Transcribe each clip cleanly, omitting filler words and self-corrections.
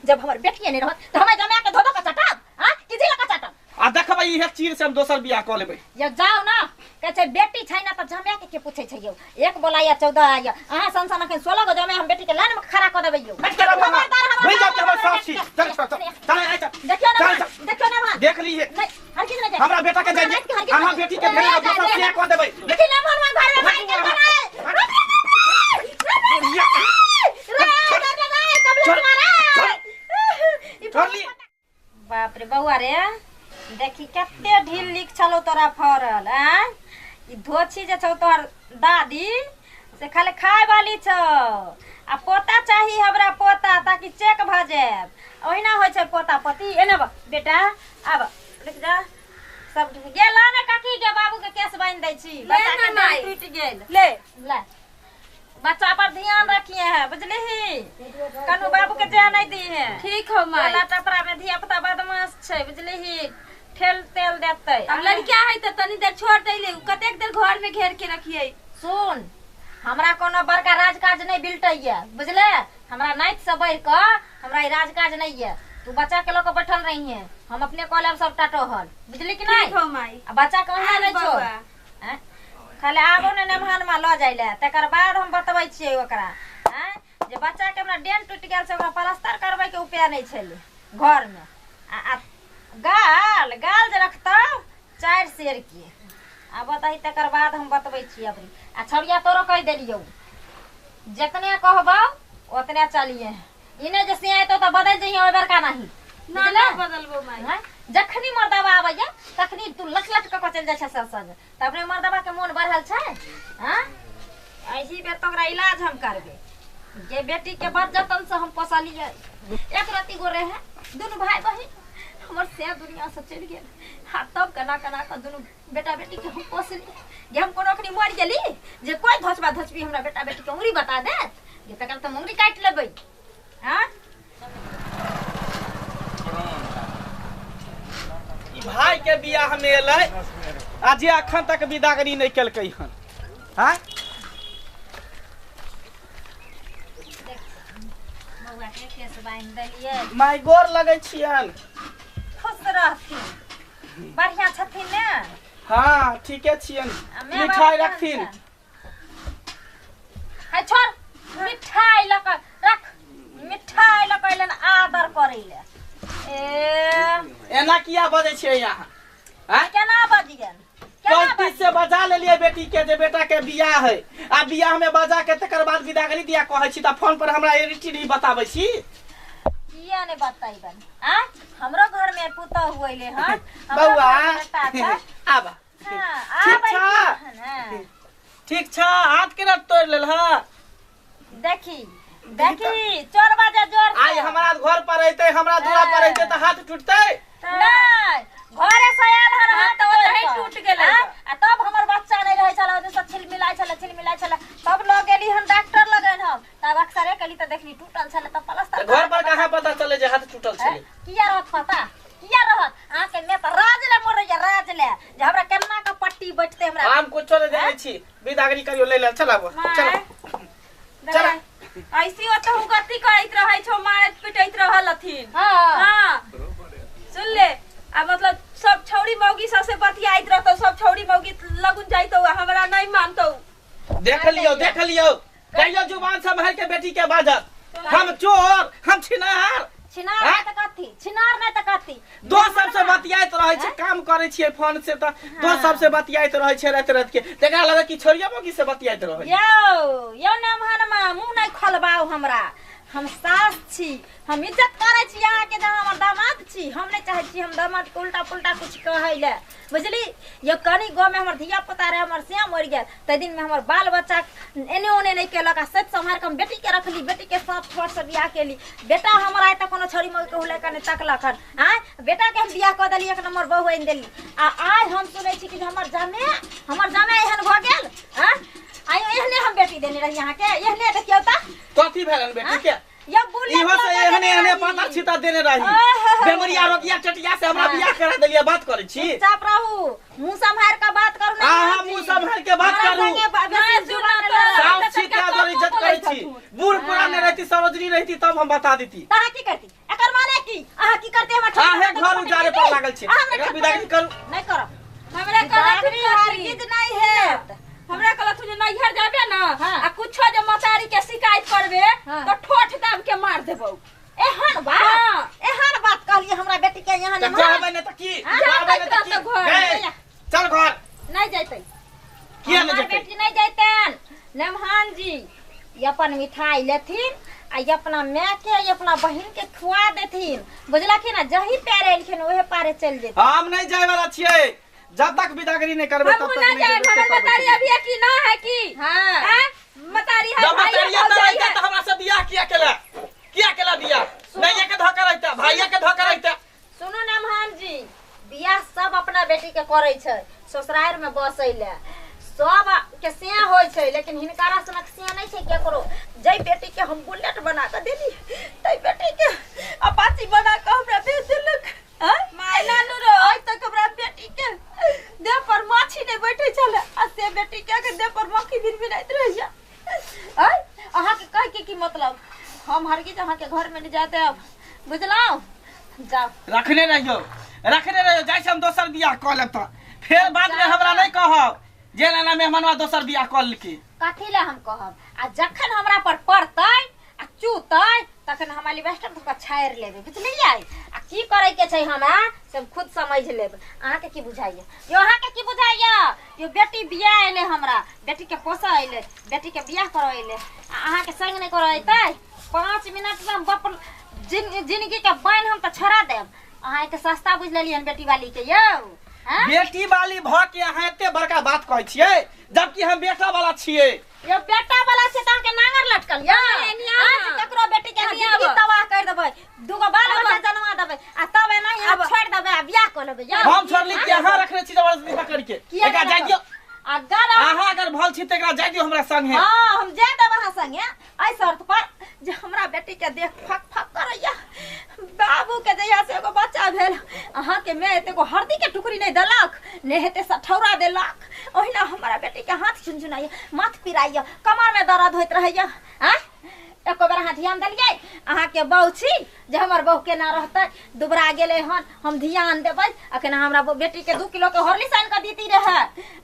जब हमर बेटिए नहीं रहत त हमरा जमा के धो धो के चटब हां कि झिल के चटब आ देखबै इहे चीर से हम दोसर बियाह कऽ लेबै। ये जाओ ना, कहै छै बेटी छै ना तऽ जमा के के पूछै छै यौ? एक बोला या 14 आया, अहाँ सन सन अखन 16 गो जमा हम बेटी के लाइन में खड़ा कऽ देबै यौ। हट कर बाबा, खबरदार हमरा भूलि जाओ कि हमर सामने सास छी। चल चल चल चल आइ चल। देखियौ ना चल, भान, चल। देखियौ ना भान। देख लीहे। नहीं, हरगिज नहीं जाए। हमरा बेटा के हमरा जाइए, नाति के हरगिज अहाँ नहीं। बेटी के नहीं, भेज नहीं, दोसर नहीं, बियाह कऽ देबै। देखी ना भान, घर में भाई के बनाए। बुढ़िया। रे, रे, रे, रे, कबले चल, तुम्हारा। चल। छोड़ ली। बाप रे बौआ रे, देखी कते ढील लिख छलो तोरा फरल। आँय, ई धोछी जे छौ तोहर दादी से खाली खाय वाली छौ, आ पोता चाही हमरा पोता, ताकि चेक भऽ जायब। ओहिना होइ छै पोता पोती। एने बा बेटा, आब रुक जा, सब गेल ने काकी के बाबू के केस बान्हि दै छी। ले बच्चा के ना माई। टूटि गेल। ले। ले, बच्चा पर ध्यान रखिए है, बुझलिही? कनु बाबू के जाय नहीं दी है। ठीक हो माई। टोला टपरा में धिया पुता बदमाश छै, बुझलिही? ठेल तेल देतै। अब लड़का है त तनी देर छोड़ दैले, उ कतेक देर घर में घेर के रखिए। सुन, हमरा कोनो बड़का राजकाज नहीं बिलटैया, बुझले? हमरा नाइत से बढ़ कऽ हमरा ई राजकाज नहीं है। तू बच्चा के लऽ के बैठल रही है, हम अपने कऽ लेब सबटा टहल, बुझली कि नहीं? ठीक हो माई। आ बच्चा के ओहिना नहीं छोड़। बौआ। आँय? खाली आबो ने नमहान में लऽ जाइ लए, तकर बाद हम बतबै छियै ओकरा। आँय, जे बच्चा के हमरा डेन टूटि गेल छै, ओकरा प्लास्टर करबै के उपाय नहि छलै घर में। आ गाल गाल जे रखतौ 4 सेर के, आ बताही, तकर बाद हम बतबै छियै अबरी। आ छौड़िया तोरो कहि देलियौ, जितने कहबौ ओतने चलिए। ई नहि जे सियाइ तऽ बदलि जइहे ओहि बेरका नहीं। ना। बुझले? ना बदलबो माई। हैं? जखनी मर्दबा आबैया तखनी तू लट लट कऽ कऽ चलि जाइ छै सब संग, तऽ अपने मर्दबा के मोन बढ़ल छै। हैं, एहि बेर तऽ ओकरा इलाज हम करबै। जे बेटी के बड़ जतन से हम पोसलियै, एक रत्ती गो रहे दुनू भाई बहिन हमर, से दुनिया से चलि गेल। आ तब केना केना कऽ दुनू बेटा बेटी के हम पोसली। जे हम कोनो अखनी मरि गेली जे कोई धोचबा धोचबी हमरा बेटा बेटी के उंगली बता देत जे, तकर तऽ मुंगरी काटि लेबै। हाँ, ई भाई के बियाह में एलै आ जे अखन तक विदागरी नहि केलकै हन। हाँ, बौआ के केस बान्हि देलियै। माय, गोर लगै छियन। खुश रहथिन। बढ़िया छथिन ने? हाँ, ठीके छियन। आ माय मिठाई बाप केहन रखथिन। छनि? है छोड़, मिठाई लऽ कऽ रख, मिठाई लऽ कऽ अयलनि आदर करै लए। ए, एना किया बजै छियै अहाँ? आँय? केना बजियन, केना? 35 से बजा लेलियै बेटी के जे बेटा के बियाह है, आ बियाह में बजा के तकर बाद विदागरी दिया कहै छी तऽ फोन पर हमरा एडिटिंग नहीं बताबै छी? किया ने बतैबन? आ हमरो घर में पुतहु होइले हन, हमरो बौआ, घर में बेटा छै। आब हाँ, ठीक आबै छौ? हन, हाँ। ठीक छ? हाथ केना तोड़ि लेल ह? देखी देखी, चोर बाजा जोर से। आइ हमरा घर पर अयतै, हमरा दूरा पर अयतै तऽ हाथ टूटतै? नहीं, घरे से आयल हन हाँ, हाथ तऽ तोड़ि ओतहि कऽ। टूटि गेलै। आँय? आ तब हमर बच्चा नहीं रहै छलै, ओतऽ सब छिलमिलाइ छलै, छिलमिलाइ छलै, तब लऽ गेली हन डॉक्टर लगन हम, तब अक्सरे केली तऽ देखली टूटल छलै, तब प्लास्टर तऽ घर पर कहाँ पता चले जे हाथ टूटल छलै? किया रहत पता, किया रहत? अहाँके मे तऽ राज ले मरैया, राज ले जे हमरा केना के पट्टी बैठते हमरा। हम कुछो नहि जानै छी, विदागरी करियो लै ले। चलाबो, चला चला। ऐसी ओतहु गति करैत रहै छौ, मारैत पिटैत रहल हथिन। हाँ। हाँ, सुन ले, आ मतलब सब छौड़ी मौगी सब से बतियाइत रहतौ, सब छौड़ी मौगी लगुन जाइतौ आ हमरा नहीं मानतौ। देख लियौ, देख लियौ, कहियो जुबान सम्हारि के बेटी के बाजत, हम चोर, हम छिनार। छिनार आँय? नहि तऽ कथी, छिनार नहि तऽ कथी? दोस्त सबसे बतियाइत रहै छै, काम करै छियै फोन से तऽ दोस्त सबसे बतियाइत रहै छै राति राति के, तकरा लगे कि छोड़िया मौगी से बतियाइत रहै। यौ यौ नमहनमा, मुँह नहि खोलबाउ हमरा। हम सास छी, हम इज्जत करै छी अहाँके, जे अहाँ हमर दामाद छी। हम नहि चाहै छी हम दामाद के उल्टा पुल्टा कुछ कहै लए, बुझली? यौ, कनी गाँवमे हमर धिया पुता रहै, हमर श्याम मरि गेल ताहि दिनमे हमर बाल बच्चा एने ओने नहि केलक, आ सैत सम्हारि कऽ हम बेटीके रखली, बेटीके साथ छोट से बियाह केली। बेटा हमर आइ तक कोनो छड़ी मौगी के हुलै कऽ नहि तकलक हन। आँय, बेटाके हम बियाह कऽ देली, एक नंबर बहु आनि देली, आ आइ हम सुनै छी कि हमर जमे, हमर जमे एहन भऽ गेल। आँय, आइ एहने हम बेटी देने रही अहाँके, एहने देखियौ तऽ। कथी भेलन बेटी के? यौ, बुलेट इहो से लऽ कऽ एहने देने एहने रही। पातर छितर देने रही। ओहो। बेमरिया रोगिया चटिया से हमरा बियाह करा देलियै। बात करै छी? चुपचाप रहू, मुंह सम्हार के बात करू। नहीं अहाँ छी। मुंह सम्हारि के बात हमरा करू। संगे बेसी नहीं, जुबान सुना नहि लड़ाउ। साफ छी, ताहि दुआरे इज्जत करै छी। बूढ़ पुरान नहि रहती, सरोजनी रहती, तब हम बता देती। तऽ अहाँ की करती? एकर अहाँ की करते हमर ठोकर अहें मारते घर तऽ उजाड़े पर लागल छी। अहाँ हमरा एकरा ठोकर विदागरी करू। नहि करब हमरा कहलथुन विदागरी हरगिज नहि हेत हमरा कहलथुन जे नैहर जाबे ना हाँ। आ कुछो जे मतारी के शिकायत करबे हाँ। तो ठोठ दाब के मार देबौ एहन बात हाँ। एहन बात कहलिए हमरा बेटी के यहाँ तऽ नहि कहबै ने तऽ की हाँ, कहबै ने तऽ जातै की घर। ए, चल घर नहीं जैते किया नहि हमर जेतै बेटी नहीं जैतन नमहान जी ई अपन मिठाई लेथिन आ ई अपना माय के ई अपना बहिन के खुआ देथिन बुझलखिन ना जही पैरे एलखिन ओहे पारे चल जेथिन हम नहीं जाए वाला छियै जब तक विदागरी नहीं करबै तब हमहू तक ना नहीं जाए जेबै हमर पेपर मतारी बेचै। अभी है कि ना है की हाँ हैं? मतारी है जब भाई है मतारी एतऽ भौजाई रहितै है तऽ हमरा से बियाह किया केला किया केला बियाह नहीं के धोखा रहितै भाइये के धोखा रहितै सुनू नमहान जी बियाह सब अपना बेटी के करै छै ससुरारि में बसै ले सब के सिया होइ छै लेकिन हिनकारा सनक सिया नहि छै केकरो जै बेटी के हम बुलेट बना कऽ देली तै बेटी के अपाची बना कऽ हमरा भेज देलक आँय? माय नानू रो आइ तक हमरा बेटी के देह पर माछी नहि बैठे छलै आ से बेटी के अखन देह पर मक्खी भिनभिनाइत रहैया आँय अहाँके कहै के की मतलब हम हरगिज अहाँके घरमे नहि जाय देब बुझलहुँ जाउ रखने रहियो रखने रहियो जाइ छी हम दोसर बियाह कऽ लेब तऽ फेर बादमे हमरा नहि कहब जे नाना मेहमानवा दोसर बियाह कऽ लेलकै कथी लए हम कहब आ जखन हमरा पर पड़तै आ चूतै तखन हम एलिवेस्टर धोकऽ छाड़ि लेबै बुझलियै आ की करे के छै हमरा से हम खुद समझ लेब अहाँके की बुझाइया यो अहाँके की बुझाइया यो बेटी बियाह अयलै हमरा बेटी के पोसऽ अयलै बेटी के बियाह करऽ अयलै आ अहाँके संग नहि करऽ अयतै 5 मिनट में बप जिंदगी के बान्हि हम तऽ छोड़ा देब अहाँ एते सस्ता बुझि लेलियै हन बेटी वाली के यौ हाँ? बेटी वाली भऽ के अहाँ एते बड़का बात कहै छियै जबकि हम बेटा वाला छियै यो बेटा वाला छै तऽ अहाँके नांगर लटकल यौ एनी आब। अहाँ ककरो बेटी के एनी जिंदगी आब। तबाह कर देबै दूगो बाल बच्चा जन्मा देबै आ तब एना ही आब। छोड़ि देबै आ बियाह कऽ लेबै यौ हम छोड़ली कि अहाँ रखने छी जबरदस्ती पकड़ के किया एकरा जाय दियौ अगर अहाँ अगर भल छी तऽ एकरा जाय दियौ हमरा संगे हाँ हम जाय देब अहाँ संगे एहि शर्त पर जे हमरा बेटी के देख फक फक करैया बाबू के जहिया से एगो बच्चा भेल अहाँके माय एतेको हरदी के टुकड़ी नहि देलक ने हेते सठौरा देलक ओहिना हमरा बेटी के हाथ झुनझुनाइया माथ पिराइया कमर में दर्द होइत रहैया आँय एको बेर अहाँ ध्यान देलियै अहाँके बहू छी जे हमर बहू केना रहतै दुबरा गेलै हन हम ध्यान देबै अखन हमरा बेटी के 2 किलो के हॉर्लिक्स आनि कऽ देती रहै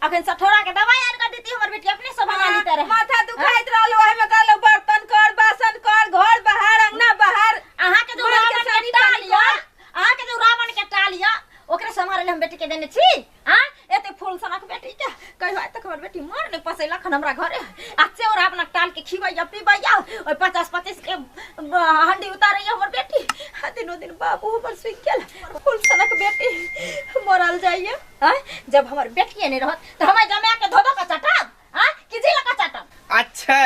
अखन सठोरा के दवाई आनि कऽ देती हमर बेटी अपने से बना लेते रहै माथा दुखाइत रहल ओहि में कहलो बर्तन कर बासन कर घर बाहर अंगना बाहर अहाँके जो मार के रावण के साड़ी टाल पानी यऽ कर। अहाँके जो रावण के टाल यऽ ओकरे सम्हारै लए हम बेटी के देने छी आ एते फूल सनक बेटी के कहियो आइ तक हमर बेटी मार नहि पसेलक हन हमरा घरे आ चेवरा अपना टाल के खिबैया पीबैया ओहि 50 25 के हंडी उतारैया हमर बेटी आ दिनो दिन बाबू हमर सुखि गेल फूल सनक बेटी मरल जाइया आँय जब हमर बेटिए नहि रहत तऽ हम जमा के धो धो के चटब आँय कि झील के चटब अच्छा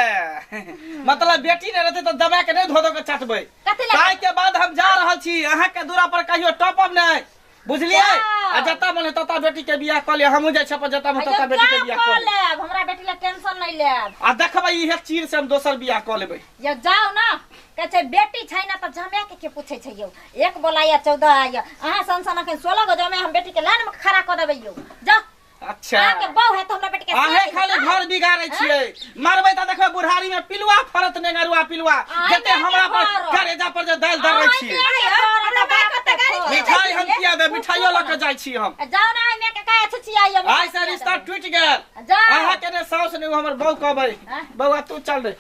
मतलब बेटी नहि रहतै तऽ दबा के नहि धो धो के चटबै कथी लए ताहि के बाद हम जा रहल छी अहाँ के दूरा पर कहियो टपब नहि बुझलियै जाउ। आ जतऽ मन ततऽ बेटी के बियाह कऽ लिअ हमहूँ जाइ छी अपन जतऽ मन ततऽ बेटी के बियाह कऽ लेब लेब हमरा बेटी ला टेंशन नहीं लेब आ देखबै इहे चीर से हम दोसर बियाह कऽ लेबै यो जाओ ना कहै छै बेटी छै ना तऽ जमा के के पूछै छै यौ एक बोला या 14 आया अहाँ सन सन अखन 16 गो जमा हम बेटी के लाइन में खड़ा कऽ देबै यौ जाओ अच्छा अहाँके बहु है तऽ हमरा बेटी के अहे खाली घर बिगाड़ै छियै मरबै तऽ देखबै बुढ़ारी में पिलुआ फरत नेंगरुआ पिलुआ अहाँ जते के हमरा पर फरत। करेजा पर जे दालि दर्रै छियै हमरा बाप के गाड़ी मिठाई हम किया देब मिठाइयो लऽ के जाइ छी हम जाओ ना एमे के काहे छी आइयो आइ से रिश्ता टूटि गेल जाओ अहाँ के ने साउस ने हमर बहू कहबै आँय? बौआ तू चल रे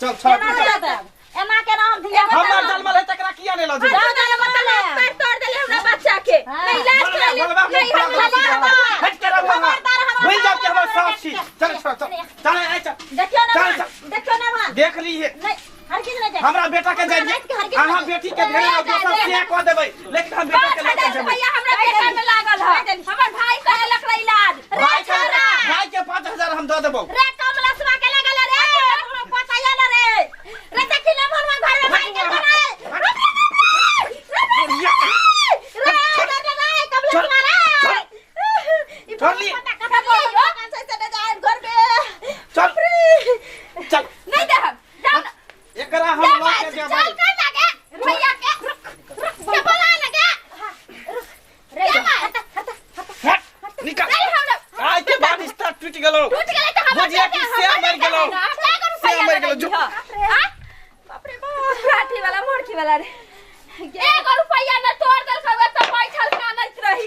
चल छोड़ केना जाता एना केना हम धिया हमर जन्मल है तकरा किया नहीं लऽ जेबै जाओ जाओ मत ले पैर तोड़ देले हमरा बच्चा के हाँ। नहीं इलाज बोलबा, करा बोलबा, नहीं हम बोलबा, खबर हट के रहू अहाँ। खबरदार हमरा भूलि जाउ कि हमर बाप सास छी चल छोड़ चल चल आइ चल देखियो ना चल, भान, देखियो ना भान देख ली है नहीं हर चीज नहीं जाए हमरा बेटा के हमरा जाइए राति के हर किछु अहाँ नहीं। बेटी के भेज नहीं, दोसर नहीं, से कऽ देबै लेकिन हम बेटा के लऽ के जेबै भैया हमरा बेटा में लागल है हमर भाई करे लक इलाज भाई के छोरा। भाई के 5000 हम दऽ देबौ रे कमलसवा के ले गेल रे हमरा पता ये ना रे रे देखी ना भनवा घर में भाई के बनाए रे बुढ़िया रे रे रे रे कमलसवा रे ई छोड़ ली। पता कथा बोल से से जाए घर में चल चल नहीं दे हम जाओ ना एकरा हम लऽ के चल जेबै कर लगे भैया के रुक रुक के बोला लगे रुक रे हट हट हट निकल नहीं हमरा आइ के बाद रिश्ता टूटि गेलौ टूट गेलै तऽ हमर बुझिया कि से मरि गेलौ से मरि गेलौ जो बाप रे बाप लाठी वाला मोरकी वाला रे एगो रुपैया न तोड़ देलकै, ओतऽ बैठल कानैत रही।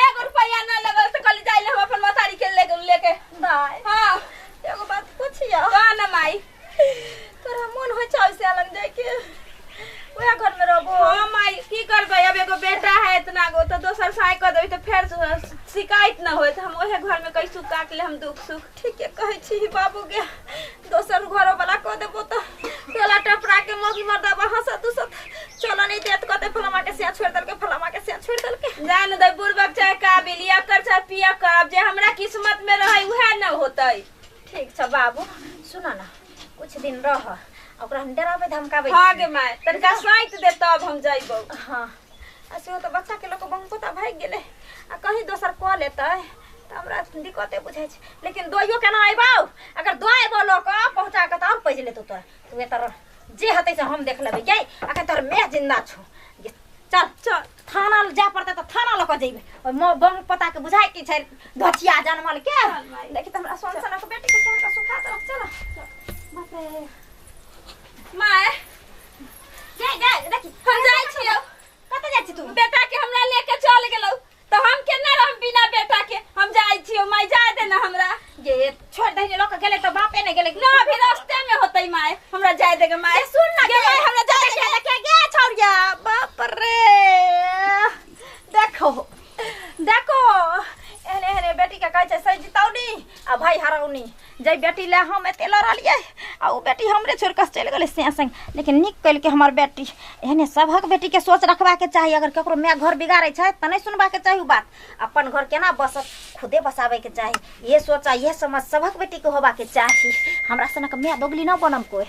एगो रुपैया न लगल तऽ कहली जाइ ले हम अपन महतारी के ले लेके। दाय। हाँ। एगो बात पूछिया? कह न माई। तोरा मन होइ छौ से लग जाय के ओएह घर में रहबो? हाँ माई, की करबै, अब एगो बेटा है इतना गो, तो दोसर साय कऽ देबै तऽ फेर शिकायत न होइत। हम ओहे घर में कैसु काट ले हम दुख सुख। ठीके कहै छी बाबू गे, दोसर घर वाला कऽ देबो तऽ टोला टपरा के मौगी मर्दाबा हंसत दुसत चल नहीं देत, कहते फलामा के सिया छोड़ देलके, फलामा के सिया छोड़ देलके। जान दे बुड़बक चाहे काबिल, या कर चाहे पिया कर, अब जे हमरा किस्मत में रहे उहे न होतै। ठीक छ बाबू, सुन न, कुछ दिन रह, ओकरा हम डराबै धमकाबै। हाँ गे माय, तनिका साइत दे तब हम जइबौ। हाँ, आ सेहो तऽ बच्चा के लोक बम पोता भागि गेलै, आ कहीं दोसर कऽ लेतै तऽ हमरा दिक्कते बुझाइ छै। लेकिन दोइयो केना अयबौ? अगर दो अयबौ लऽ कऽ पहुँचा कऽ तऽ आओर पैज लेतौ तोरा। तू एतऽ रह, जे हेतै से हम देख लेबै गे। अखन तोहर माय जिन्दा छौ। गे, चल चल। थाना जाय पड़तै तऽ थाना लऽ कऽ जइबै। ओहि बम पोता के बुझाइ की छै धोचिया जनमल के। चल माय। देखी तऽ हमरा सोन सनक बेटी के केहन कऽ सुखा देलक। चल बाप रे। माय। जाय जाय, देखी। हम जाइ छियौ। कतऽ जाइ छी तू? बेटा के हमरा लेके चल गेलौ तऽ हम केना रहम बिना बेटा के? हम जाइ छियौ माय, जाय दे ना हमरा। ये छोड़ दही, लऽ कऽ गेलै तऽ बापे नहि गेलै। ना, अभी रास्ते में होतै माय, हमरा जाय दे गे माय। सुन ना। गे माय, हमरा जाय दे। देखे गे छौड़िया, बाप रे, देखो देखो, एहने एहने बेटी के कहै छै सही जितौनी आ भाई हरौनी। जै बेटी ले हम एते लड़लियै आ ओ बेटी हमरे छोड़ि कऽ चलि गेलै से संग, लेकिन नीक केलकै हमर बेटी। एहने सभक बेटीके सोच रखबाके चाही। अगर ककरो माय घर बिगाड़ै छै तऽ नहि सुनबाके चाही ओ बात। अपन घर केना बसत, खुदे बसाबैके चाही। इहे सोच आ इहे समझ सभक बेटीके होबाके चाही। हमरा सनक माय दोगली न बनम कोइ।